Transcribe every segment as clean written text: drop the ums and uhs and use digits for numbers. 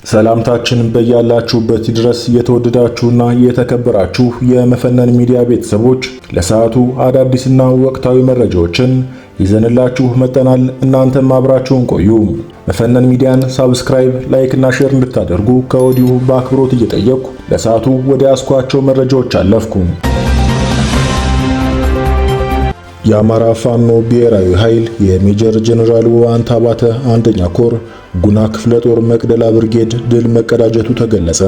ሰላምታችን በያላችሁበት ድረስ የተወደዳችሁና የተከበራችሁ የመፈነን ሚዲያ ቤተሰቦች፣ ለሰዓቱ አዳዲስና ወቅታዊ መረጃዎችን ይዘንላችሁ መጥተናል። እናንተም አብራችሁን ቆዩ። መፈነን ሚዲያን subscribe፣ like እና share እንድታደርጉ ከወዲሁ በአክብሮት እየጠየቅኩ ለሰዓቱ ወደ ያዝኳቸው መረጃዎች አለፍኩ። የአማራ ፋኖ ብሔራዊ ኃይል የሜጀር ጀነራል ውባንተ አባተ አንደኛ ኮር ጉና ክፍለ ጦር መቅደላ ብርጌድ ድል መቀዳጀቱ ተገለጸ።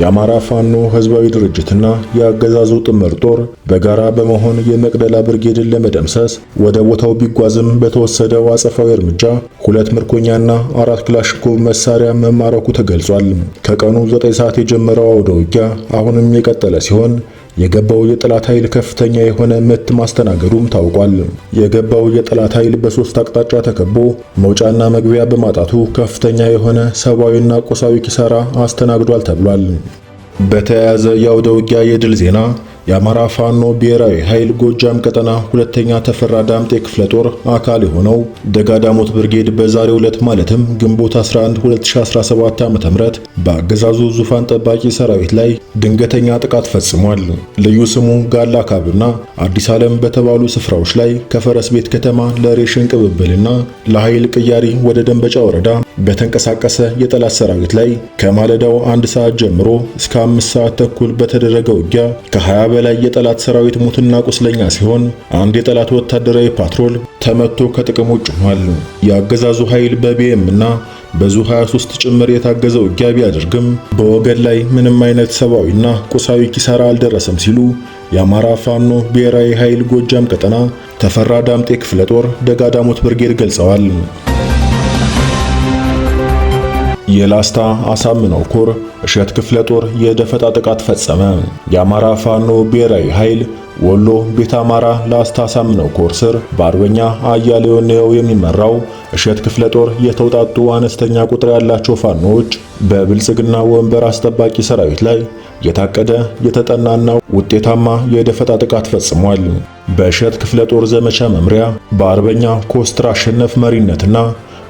የአማራ ፋኖ ህዝባዊ ድርጅትና የአገዛዙ ጥምር ጦር በጋራ በመሆን የመቅደላ ብርጌድን ለመደምሰስ ወደ ቦታው ቢጓዝም በተወሰደው አጸፋዊ እርምጃ 2 ምርኮኛና 4 ክላሽንኮቭ መሳሪያ መማረኩ ተገልጿል። ከቀኑ 9 ሰዓት የጀመረው አውደ ውጊያ አሁንም የቀጠለ ሲሆን የገባው የጠላት ኃይል ከፍተኛ የሆነ ምት ማስተናገዱም ታውቋል። የገባው የጠላት ኃይል በሶስት አቅጣጫ ተከቦ መውጫና መግቢያ በማጣቱ ከፍተኛ የሆነ ሰብአዊና ቁሳዊ ኪሳራ አስተናግዷል ተብሏል። በተያያዘ የአውደ ውጊያ የድል ዜና የአማራ ፋኖ ብሔራዊ ኃይል ጎጃም ቀጠና ሁለተኛ ተፈራ ዳምጤ ክፍለ ጦር አካል የሆነው ደጋዳሞት ብርጌድ በዛሬው ዕለት ማለትም ግንቦት 11 2017 ዓ.ም በአገዛዙ ዙፋን ጠባቂ ሰራዊት ላይ ድንገተኛ ጥቃት ፈጽሟል። ልዩ ስሙ ጋላ ካብና አዲስ ዓለም በተባሉ ስፍራዎች ላይ ከፈረስ ቤት ከተማ ለሬሽን ቅብብልና ለኃይል ቅያሪ ወደ ደንበጫ ወረዳ በተንቀሳቀሰ የጠላት ሰራዊት ላይ ከማለዳው 1 ሰዓት ጀምሮ እስከ 5 ሰዓት ተኩል በተደረገ ውጊያ ከ20 በላይ የጠላት ሰራዊት ሙትና ቁስለኛ ሲሆን አንድ የጠላት ወታደራዊ ፓትሮል ተመቶ ከጥቅም ውጭ ሆኗል። የአገዛዙ ኃይል በቢኤም እና በዙ 23 ጭምር የታገዘ ውጊያ ቢያደርግም በወገን ላይ ምንም አይነት ሰብአዊና ቁሳዊ ኪሳራ አልደረሰም ሲሉ የአማራ ፋኖ ብሔራዊ ኃይል ጎጃም ቀጠና ተፈራ ዳምጤ ክፍለ ጦር ደጋዳሞት ብርጌድ ገልጸዋል። የላስታ አሳምነው ኮር እሸት ክፍለ ጦር የደፈጣ ጥቃት ፈጸመ። የአማራ ፋኖ ብሔራዊ ኃይል ወሎ ቤተ አማራ ላስታ አሳምነው ኮር ስር በአርበኛ አያሌው ነው የሚመራው እሸት ክፍለ ጦር የተውጣጡ አነስተኛ ቁጥር ያላቸው ፋኖዎች በብልጽግና ወንበር አስጠባቂ ሰራዊት ላይ የታቀደ የተጠናና ውጤታማ የደፈጣ ጥቃት ፈጽሟል። በእሸት ክፍለ ጦር ዘመቻ መምሪያ በአርበኛ ኮስትራ አሸነፍ መሪነትና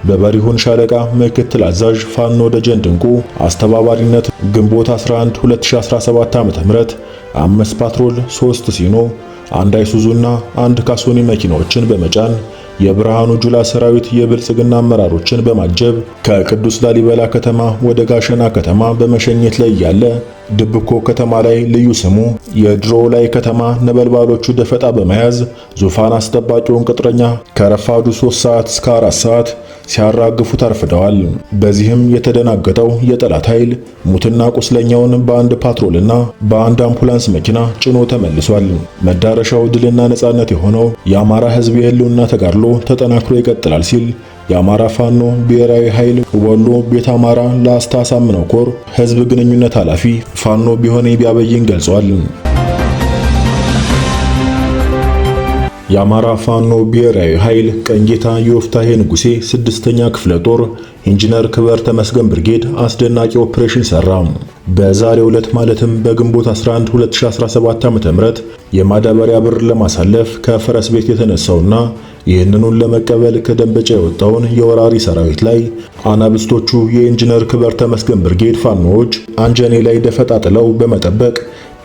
በበሪሁን ሻለቃ ምክትል አዛዥ ፋኖ ደጀን ድንቁ አስተባባሪነት ግንቦት 11 2017 ዓ.ም 5 ፓትሮል፣ 3 ሲኖ፣ 1 አይሱዙና 1 ካሶኒ መኪናዎችን በመጫን የብርሃኑ ጁላ ሰራዊት የብልጽግና አመራሮችን በማጀብ ከቅዱስ ላሊበላ ከተማ ወደ ጋሸና ከተማ በመሸኘት ላይ ያለ ድብኮ ከተማ ላይ ልዩ ስሙ የድሮ ላይ ከተማ ነበልባሎቹ ደፈጣ በመያዝ ዙፋን አስጠባቂውን ቅጥረኛ ከረፋዱ 3 ሰዓት እስከ 4 ሰዓት ሲያራግፉ ታርፍደዋል። በዚህም የተደናገጠው የጠላት ኃይል ሙትና ቁስለኛውን በአንድ ፓትሮልና በአንድ አምቡላንስ መኪና ጭኖ ተመልሷል። መዳረሻው ድልና ነጻነት የሆነው የአማራ ሕዝብ የህልውና ተጋድሎ ተጠናክሮ ይቀጥላል ሲል የአማራ ፋኖ ብሔራዊ ኃይል ወሎ ቤተ አማራ ላስታ አሳምነው ኮር ህዝብ ግንኙነት ኃላፊ ፋኖ ቢሆነ ቢያበይን ገልጿል። የአማራ ፋኖ ብሔራዊ ኃይል ቀኝጌታ ዮፍታሔ ንጉሴ 6ኛ ክፍለ ጦር ኢንጂነር ክበር ተመስገን ብርጌድ አስደናቂ ኦፕሬሽን ሰራ። በዛሬው ዕለት ማለትም በግንቦት 11 2017 ዓ.ም የማዳበሪያ ብር ለማሳለፍ ከፈረስ ቤት የተነሳውና ይህንኑን ለመቀበል ከደንበጫ የወጣውን የወራሪ ሰራዊት ላይ አናብስቶቹ የኢንጂነር ክበር ተመስገን ብርጌድ ፋኖዎች አንጀኔ ላይ ደፈጣ ጥለው በመጠበቅ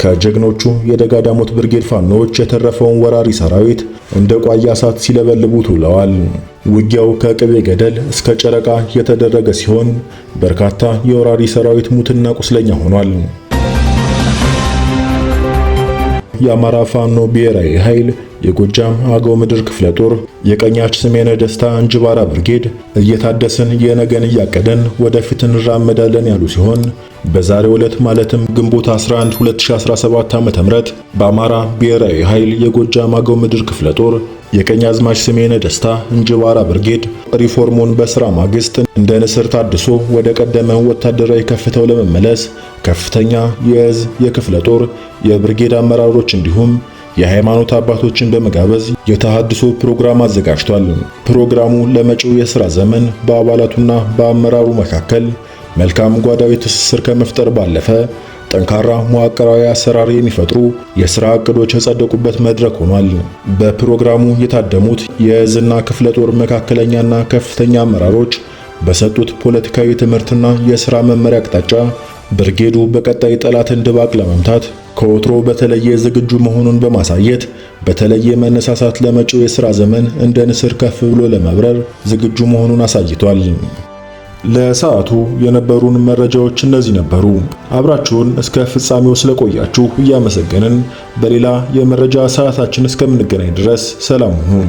ከጀግኖቹ የደጋዳሞት ብርጌድ ፋኖዎች የተረፈውን ወራሪ ሰራዊት እንደ ቋያ እሳት ሲለበልቡት ውለዋል። ውጊያው ከቅቤ ገደል እስከ ጨረቃ የተደረገ ሲሆን በርካታ የወራሪ ሰራዊት ሙትና ቁስለኛ ሆኗል። የአማራ ፋኖ ብሔራዊ ኃይል የጎጃም አገው ምድር ክፍለ ጦር የቀኛች ስሜነ ደስታ እንጅባራ ብርጌድ እየታደስን የነገን እያቀደን ወደፊት እንራመዳለን ያሉ ሲሆን በዛሬው ዕለት ማለትም ግንቦት 11 2017 ዓ.ም በአማራ ብሔራዊ ኃይል የጎጃም አገው ምድር ክፍለ ጦር የቀኛዝማች ስሜነ ደስታ እንጅባራ ብርጌድ ሪፎርሙን በስራ ማግስት እንደ ንስር ታድሶ ወደ ቀደመ ወታደራዊ ከፍታው ለመመለስ ከፍተኛ የእዝ የክፍለ ጦር የብርጌድ አመራሮች እንዲሁም የሃይማኖት አባቶችን በመጋበዝ የተሃድሶ ፕሮግራም አዘጋጅቷል። ፕሮግራሙ ለመጪው የሥራ ዘመን በአባላቱና በአመራሩ መካከል መልካም ጓዳዊ ትስስር ከመፍጠር ባለፈ ጠንካራ መዋቅራዊ አሰራር የሚፈጥሩ የሥራ እቅዶች የጸደቁበት መድረክ ሆኗል። በፕሮግራሙ የታደሙት የእዝና ክፍለ ጦር መካከለኛና ከፍተኛ አመራሮች በሰጡት ፖለቲካዊ ትምህርትና የሥራ መመሪያ አቅጣጫ ብርጌዱ በቀጣይ ጠላትን ድባቅ ለመምታት ከወትሮ በተለየ ዝግጁ መሆኑን በማሳየት በተለየ መነሳሳት ለመጪው የሥራ ዘመን እንደ ንስር ከፍ ብሎ ለመብረር ዝግጁ መሆኑን አሳይቷል። ለሰዓቱ የነበሩን መረጃዎች እነዚህ ነበሩ። አብራችሁን እስከ ፍጻሜው ስለቆያችሁ እያመሰገንን በሌላ የመረጃ ሰዓታችን እስከምንገናኝ ድረስ ሰላም ሁኑ።